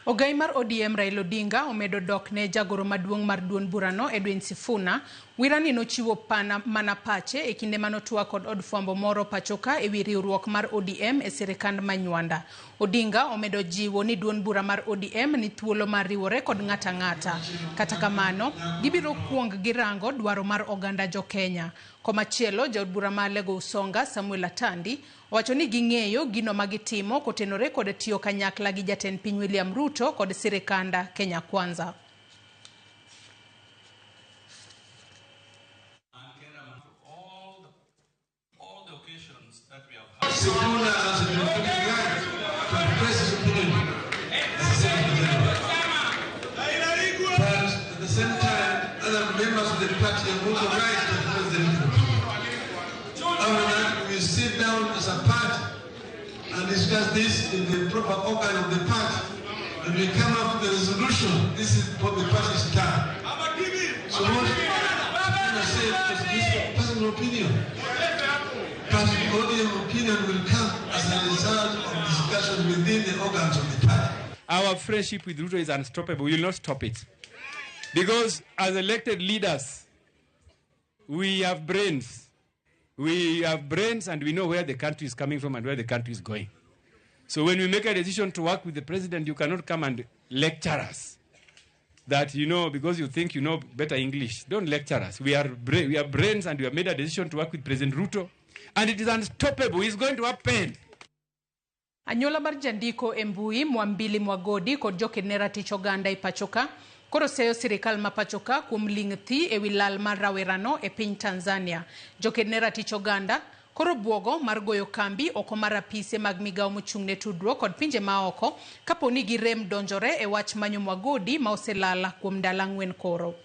Ogai mar ODM Raila Odinga omedo dok ne jagoro maduong' mar duond burano Edwin Sifuna. Wirani nochiwo pana mana pache e kinde mane otwak kod od fwambo moro pachoka ewi riwruok mar ODM e sirikand Manywanda. Odinga omedo jiwo ni duond bura mar ODM ni thuolo mar riwore kod ng'ato ang'ata. Kata kamano, gibiro kuong girango dwaro mar oganda jo Kenya. Komachielo, jaod bura ma Alego Usonga Samuel Atandi owacho ni ging'eyo gino ma gitimo kotenore kod tiyo kanyakla gi jatend piny William Ruto kod sirikand Kenya Kwanza. Sifuna has a democratic right to express his opinion as a Secretary General. But at the same time, other members of the party have also right to express their different opinion. After that, we sit down as a party and discuss this in the proper organ of the party. And we come up with a resolution. This is what the party stand. So what Sifuna said was his personal opinion. But ODM opinion will come as a result of discussion within the organs of the party. Our friendship with Ruto is unstoppable. We will not stop it. Because as elected leaders, we have brains. We have brains and we know where the country is coming from and where the country is going. So when we make a decision to work with the president, you cannot come and lecture us. That, you know, because you think you know better English. Don't lecture us. We are brains and we have made a decision to work with President Ruto. And it is unstoppable. It's going to happen. Anyuola mar jandiko e mbui Mwambili Mwagodi kod jokedne ratich oganda e pachoka koro seyo sirikal ma pachoka kuom ling' thi ewi lal mar rawerano e piny Tanzania. Jokedne ratich oganda koro buogo mar goyo kambi oko mar apise mag migawo mochung' ne tudruok kod pinje maoko kapo ni girem donjore e wach manyo Mwagodi ma oselal kuom ndalo ang'wen koro.